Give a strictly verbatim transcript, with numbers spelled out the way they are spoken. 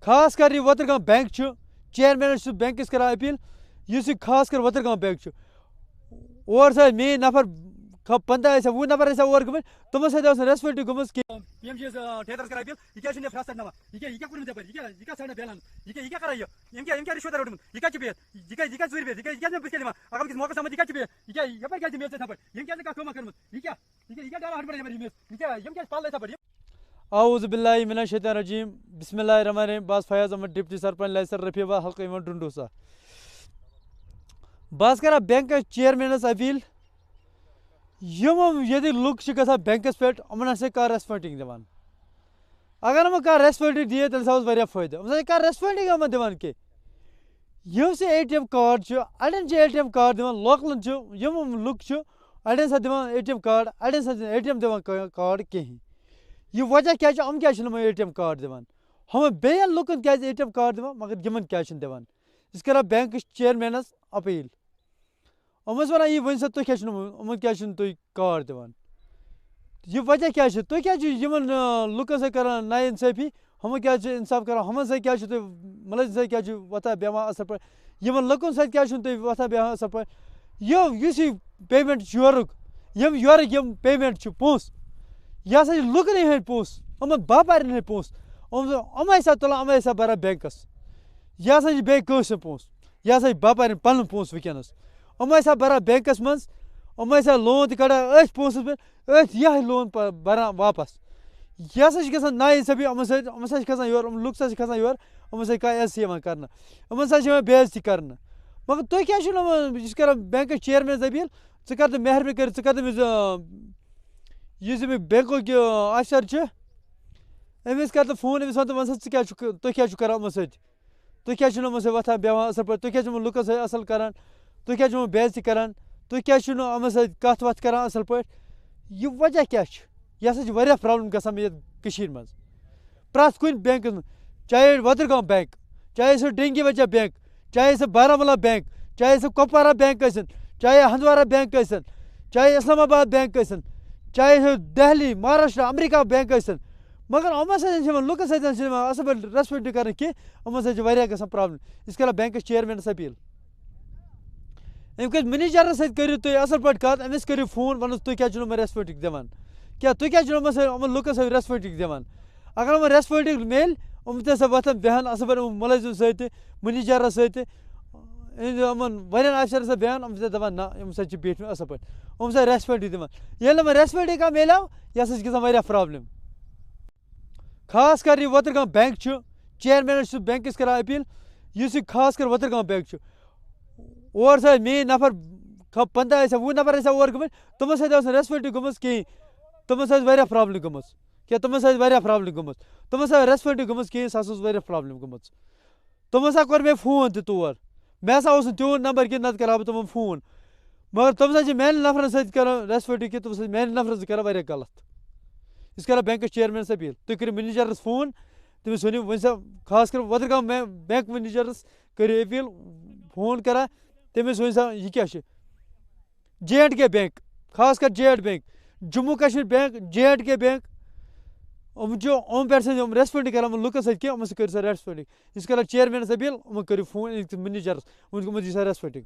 خاص کر یہِ وۄترگام بینک چھُ، چیئرمینس چھُس بینکس کران اپیل، یُس یہِ خاص کر وۄترگام بینک چھُ، اور سا میٲنۍ نفر، خ- پنٛداہ ٲسۍ وُہ نفر ٲسۍ اور گٔمٕتۍ، تِمن سۭتۍ ٲس نہٕ ریسپیکٹ گٔمٕژ کینٛہہ۔ پی ایم جی یس ٹھیکدرس کران اپیل، یہِ کیٛاہ چھُ مےٚ فراست ناوان؟ یہِ کیٛاہ، یہِ کیٛاہ کوٚر مےٚ ژےٚ پتہٕ؟ یہِ کیٛاہ، یہِ کیٛاہ ژھانڈان بیلن؟ یہِ کیٛاہ، یہِ کیٛاہ کران یہِ؟ یِم کیٛاہ، یِم کیٛاہ رِشوت رٔٹمٕژ؟ یہِ کیٛاہ چھِ بِہِتھ؟ یہِ کیٛاہ، یہِ کیٛاہ زٔمیٖن بہٕ کیٛاہ دِمہٕ؟ اگر وٕنکیٚس موقعس سمجھ، یہِ کیٛاہ چھِ بِہِتھ؟ یہِ کیٛاہ، یپٲرۍ کیٛاہ دِمہٕ یَژھ ژےٚ ژھۄپٲرۍ؟ یِم کیٛاہ، یہِ کیٛاہ، یہِ کیٛاہ ڈالر ہَتھ پٮ۪ٹھ یِوان یِم ٲسۍ؟ یہِ کیٛاہ، یِم کیٛاہ چھِ پَلہٕ لٲگۍ ژھۄپٲرۍ؟ اعوذ باللہ من الشیطان الرجیم، بسم اللہ الرحمن الرحیم۔ بہٕ حظ فیاض احمد، ڈپٹی سرپنچ لائسر رفیع، حلقہٕ یِوان ڈنڈوسا۔ بہٕ حظ کران بینکس چیئرمینس اپیل، یِم ییٚتہِ لُکھ چھِ گژھان بینکس پٮ۪ٹھ، یِمن ہسا کانٛہہ ریسپونڈنگ دِوان۔ اگر یِمن کانٛہہ ریسپونڈنگ دِیہِ، تیٚلہِ ہسا اوس واریاہ فٲیدٕ۔ یِم ہسا کانٛہہ ریسپونڈنگ یِمن دِوان کینٛہہ۔ یُس یہِ اے ٹی ایم کارڈ چھُ، اَڑٮ۪ن چھِ اے ٹی ایم کارڈ دِوان، لوکلَن چھِ، یِم لُکھ چھِ، اَڑٮ۪ن چھِ دِوان اے ٹی ایم کارڈ، اَڑٮ۪ن چھِ اے ٹی ایم دِوان کا-، کارڈ کِہیٖنۍ۔ یہِ وجہ کیٛاہ چھُ؟ یِم کیٛازِ چھِنہٕ یِمَن اے ٹی ایم کارڈ دِوان؟ ہُمَن بیٚیَن لُکَن کیٛازِ اے ٹی ایم کارڈ دِوان، مگر یِمَن کیٛازِ چھِنہٕ دِوان؟ أسۍ کَران بینکَس چیئرمینَس اپیل۔ یِم ٲسۍ وَنان، یی ؤنۍ سا، تُہۍ کیٛازِ چھِنہٕ یِمَن، یِمَن کیٛازِ چھِنہٕ تُہۍ کارڈ دِوان؟ یہِ وجہ کیٛاہ چھُ؟ تُہۍ کیٛازِ چھِو یِمَن، آ، لُکَن سۭتۍ کَران نااِنصٲفی؟ ہُمَن کیٛازِ چھِ اِنصاف کَران؟ ہُمَن سۭتۍ کیٛازِ چھِو تُہۍ، مُلٲزِم سۭتۍ کیٛازِ چھِو وۄتھان بیٚہوان اَصٕل پٲٹھۍ؟ یِمَن لُکَن سۭتۍ کیٛازِ چھِنہٕ تُہۍ وۄتھان بیٚہوان اَصٕل پٲٹھۍ؟ یہِ، یُس یہِ پیمٮ۪نٛٹ چھُ یورُک، یِم یورٕکۍ یِم پیمٮ۪نٛٹ چھِ پونٛسہٕ، یہِ ہسا چھِ لُکَن ہٕنٛدۍ پونٛسہٕ، یِمَن باپارٮ۪ن ہٕنٛدۍ پونٛسہٕ۔ یِم، یِم ٲسۍ سا تُلان، یِم ٲسۍ سا بَران بینکَس۔ یہِ ہسا چھِ بیٚیہِ کٲنٛسہِ ہُنٛد پونٛسہٕ۔ یہِ ہسا چھِ باپارٮ۪ن پَنُن پونٛسہٕ وٕنکیٚنَس۔ یِم ٲسۍ سا بَران بینکَس منٛز، یِم ٲسۍ سا لون تہِ کَڑان أتھۍ پونٛسَس پٮ۪ٹھ، أتھۍ یِہوٚے لون پَ-، بَران واپَس۔ یہِ ہسا چھِ گژھان نااِنصٲفی یِمَن سۭتۍ، یِمَن سۭتۍ چھِ کھَسان یورٕ، یِم لُکھ ہسا چھِ کھَسان یورٕ، یِمَن سۭتۍ کانٛہہ عزتھٕے یِوان کَرنہٕ۔ یِمَن سۭتۍ چھِ یِوان بے عزتی کَرنہٕ۔ مگر تُہۍ کیٛازِ چھِو نہٕ یِمَن، یہِ چھِ کَران بینکَس چیئرمینَس اپیل، ژٕ کَر تہٕ مہربٲنی کٔرِتھ، ژٕ کَر تٔمِس، آ، یُس أمِس بینکُک یہِ آفیسر چھُ، أمِس کَر تہٕ فون، أمِس وَن تہٕ، وَن سا، ژٕ کیٛازِ چھُکھ، تُہۍ کیٛازِ چھِو کَران یِمَن سۭتۍ؟ تُہۍ کیٛازِ چھِو نہٕ یِمَن سۭتۍ وۄتھان بیٚہوان اَصٕل پٲٹھۍ؟ تُہۍ کیٛازِ چھِو یِمَن لُکَن سۭتۍ اَصٕل کَران؟ تُہۍ کیٛازِ چھِو یِمَن بے عزتی کَران؟ تُہۍ کیٛازِ چھِو نہٕ یِمَن سۭتۍ کَتھ وَتھ کَران اَصٕل پٲٹھۍ؟ یہِ وجہ کیٛاہ چھُ؟ یہِ ہسا چھِ واریاہ پرابلم گژھان مےٚ یَتھ کٔشیٖرِ منٛز۔ پرٛٮ۪تھ کُنہِ بینکَس منٛز، چاہے وۄدرگام بینک، چاہے سُہ ڈینگی وجہ بینک، چاہے سُہ بارہمولہ بینک، چاہے سُہ کپوارہ بینک ٲسِن، چاہے ہندوارہ بینک ٲسِن، چاہے اسلام آباد بینک ٲسِن، چاہے سُہ دہلی، مہاراشٹرا، امریکہ بینک ٲسِن، مگر یِمَن سۭتۍ چھِ یِوان، لُکَن سۭتۍ چھِ یِوان اَصٕل پٲٹھۍ ریسپیکٹ کَرنہٕ کینٛہہ، یِمَن سۭتۍ چھِ واریاہ گژھان پرابلم۔ أسۍ کَران بینکَس چیئرمینَس اپیل۔ أمۍ کٔرۍ منیجرَس سۭتۍ کٔرِو تُہۍ اَصٕل پٲٹھۍ کَتھ، أمِس کٔرِو فون، وَنُس تُہۍ کیٛازِ چھِو نہٕ یِمَن ریسپیکٹ دِوان؟ کیٛاہ تُہۍ کیٛازِ چھِو نہٕ یِمَن سۭتۍ، یِمَن لُکَن سۭتۍ ریسپیکٹ دِوان؟ اگر یِمَن ریسپیکٹ میلہِ، یِم تہِ ہسا وۄتھَن بیٚہَن اَصٕل پٲٹھۍ یِمَن مُلٲزِم سۭتۍ تہِ، منیجرَس سۭتۍ تہِ، یِہِنٛدِ یِمَن واریاہَن آفیسرَن سۭتۍ بیٚہَن، یِم چھِ دَپان، نہ، یِم سۭتۍ چھِ بیٖٹھۍ مےٚ اَصٕل پٲٹھۍ، یِم چھِ ریسپیکٹ دِوان۔ ییٚلہِ نہٕ یِمَن ریسپیکٹٕے کانٛہہ میلیو، یہِ ہسا چھِ گژھان واریاہ پرابلم۔ خاص کر یہِ وۄترگام بینک چھُ، چیئرمینَس چھُس بینکَس کران اپیل، یُس یہِ خاص کر وۄترگام بینک چھُ، اور سا میٲنۍ نفر، خ-، پنٛداہ ٲسۍ وُہ نفر ٲسۍ اور گٔمٕتۍ، تِمن سۭتۍ ٲس نہٕ ریسپیکٹ گٔمٕژ کِہیٖنۍ، تِمن سۭتۍ ٲس واریاہ پرابلم گٔمٕژ۔ کیٛاہ تِمن سۭتۍ ٲس واریاہ پرابلم گٔمٕژ؟ تِمن سۭتۍ ریسپیکٹ گٔمٕژ کِہیٖنۍ، سُہ ہسا اوس واریاہ پرابلم گٔمٕژ۔ تِمن ہسا کوٚر مےٚ فون تہِ تور، مےٚ ہسا اوس نہٕ تِہُنٛد نمبر کینٛہہ، نتہٕ کرٕ ہا بہٕ تِمن فون۔ مگر تِم ہسا چھِ میانٮ۪ن نفرن سۭتۍ کران ریسپیکٹ کہِ تِم ہسا چھِ میانٮ۪ن نفرن سۭتۍ کران واریاہ غلط۔ أسۍ کران بینکس چیئرمینس اپیل، تُہۍ کٔرِو منیجرس فون، تٔمِس ؤنِو، ؤنۍ سا، خاص کر وۄدرگام بینک منیجرس کٔرِو اپیل، فون کران، تٔمِس ؤنۍ سا، یہِ کیٛاہ چھُ؟ جے اینڈ کے بینک، خاص کر J and bank, Jammu Kashmir bank, J and K bank, یِم چھِ، یِم پٮ۪ٹھ چھِنہٕ یِم ریسپونڈ کران یِمن لُکن سۭتۍ کینٛہہ، یِمن سۭتۍ کٔرِو سا ریسپونڈ۔ أسۍ کران چیئرمینس اپیل، یِمن کٔرِو فون، أنِو تُہۍ منیجرس، یِمن، یِمن دِیِو سا ریسپونڈ۔